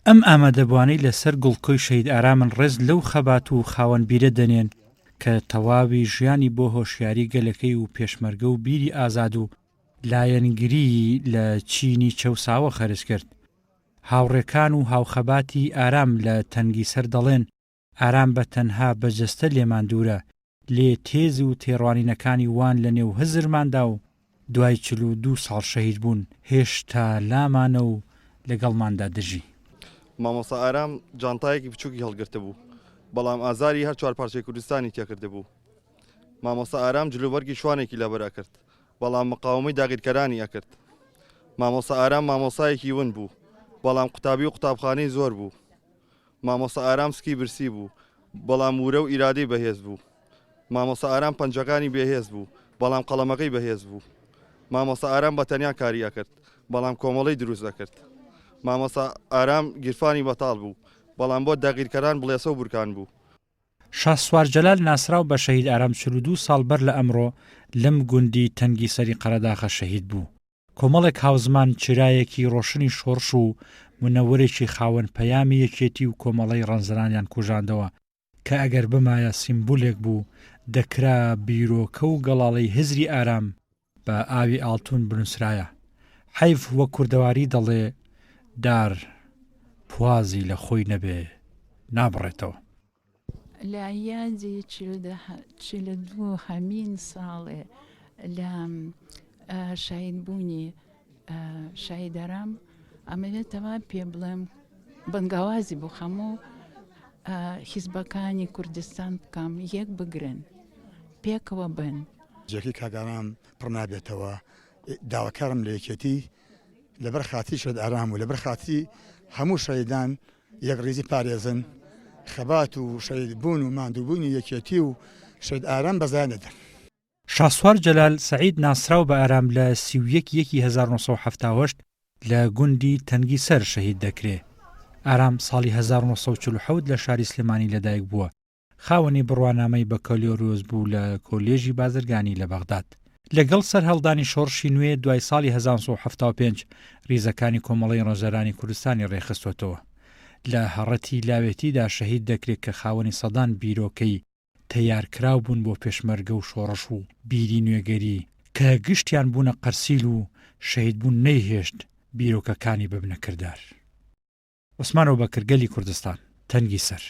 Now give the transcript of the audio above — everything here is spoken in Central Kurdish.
ئەم ئامادەبووانەی لەسەر گوڵکۆی شەهید ئارامن ڕێز لەو خەبات و خاوەن بیرە دەنێن کە تەواوی ژیانی بۆ هۆشیاری گەلەکەی و پێشمەرگە و بیری ئازاد و لایەنگریی لە چینی چەوساوە خەرج کرد. هاوڕێکان و هاوخەباتی ئارام لە تەنگیسەر دەڵێن ئارام بە تەنها بە جەستە لێمان دوورە، لێ تێز و تێڕوانینەکانی وان لە نێو هزرماندا و دوای 42 ساڵ شەهید بوون هێشتا لامانە و لەگەڵماندا دەژی. مامۆستا ئارام جانتایەکی بچووکی هەڵگرتبوو، بەڵام ئازاری هەر چوار پارچەی کوردستانی تێکردبوو. مامۆستا ئارام جلوبەرگی شوانێکی لەبەر ئەکرد، بەڵام مقاوەمەی داگیرکەرانی ئەکرد. مامۆستا ئارام مامۆستایەکی ون بوو، بەڵام قوتابی و قوتابخانەی زۆر بوو. مامۆستا ئارام سکی برسی بوو، بەڵام ورە و ئیرادەی بەهێز بوو. مامۆستا ئارام پەنجەکانی بێهێز بوو، بەڵام قەڵەمەکەی بەهێز بوو. مامۆستا ئارام بە تەنیا کاری ئەکرد، بەڵام کۆمەڵەی دروست ئەکرد. مامۆستا ئارام گیرفانی بەتاڵ بوو، بەڵام بۆ داگیرکەران بڵێسە و بورکان بوو. شاسوار جەلال ناسراو بە شەهید ئارام 42 ساڵ بەر لە ئەمڕۆ لەم گوندی تەنگی سەری قەرەداخە شەهید بوو. کۆمەڵێک هاوزمان چرایەکی ڕۆشنی شۆڕش و مونەوەرێکی خاوەن پەیامی یەکێتی و کۆمەڵەی ڕەنجدەرانیان کوژاندەوە کە ئەگەر بمایە سیمبولێک بوو دەکرا بیرۆکە و گەڵاڵەی هزری ئارام بە ئاوی ئاڵتون بنوسرایە. حەیف وەک کوردەواری دەڵێ دار پوازی لە خۆی نەبێ نابڕێتەوە. لە یادی 42 هەمین ساڵێ لە شەهید بوونی شەهید ئارام ئەمەوێت تەوا پێ بڵێم بەنگاوازی بۆ هەموو حیزبەکانی کوردستان بکەم یەک بگرن پێکەوە بن. جێگەی کاک ئارام پڕ نابێتەوە داواکارم لە یەکێتی لەبەر خاتری شەهید ئارام و لەبەر خاتری هەموو شەهیدان یەکڕیزی پارێزن خەبات و شەهید بوون و ماندووبوونی یەکێتی و شەهید ئارام بە زایە نەدەن. شاسوار جەلال سەعید ناسراو بە ئارام لە 31 یەکی 1978 لە گوندی تەنگیسەر شەهید دەکرێ. ئارام ساڵی 1947 لە شاری سلێمانی لەدایک بووە. خاوەنی بڕوانامەی بەکالۆریۆس بوو لە کۆلێژی بازرگانی لە بەغداد. لەگەڵ سەرهەڵدانی شۆڕشی نوێ دوای ساڵی 1975 ریزەکانی کۆمەڵەی ڕەنجدەرانی کوردستانی ڕێکخستۆتەوە. لە هەڕەتی لاوێتیدا شەهید دەکرێت کە خاوەنی سەدان بیرۆکەی تەیارکراو بوون بۆ پێشمەرگە و شۆڕش و بیری نوێگەری کە گشتیان بوونە قەرسیل و شەهیدبوون نەیهێشت بیرۆکەکانی ببنە کردار. عوسمان ئەوبەکر گەلی کوردستان تەنگی سەر.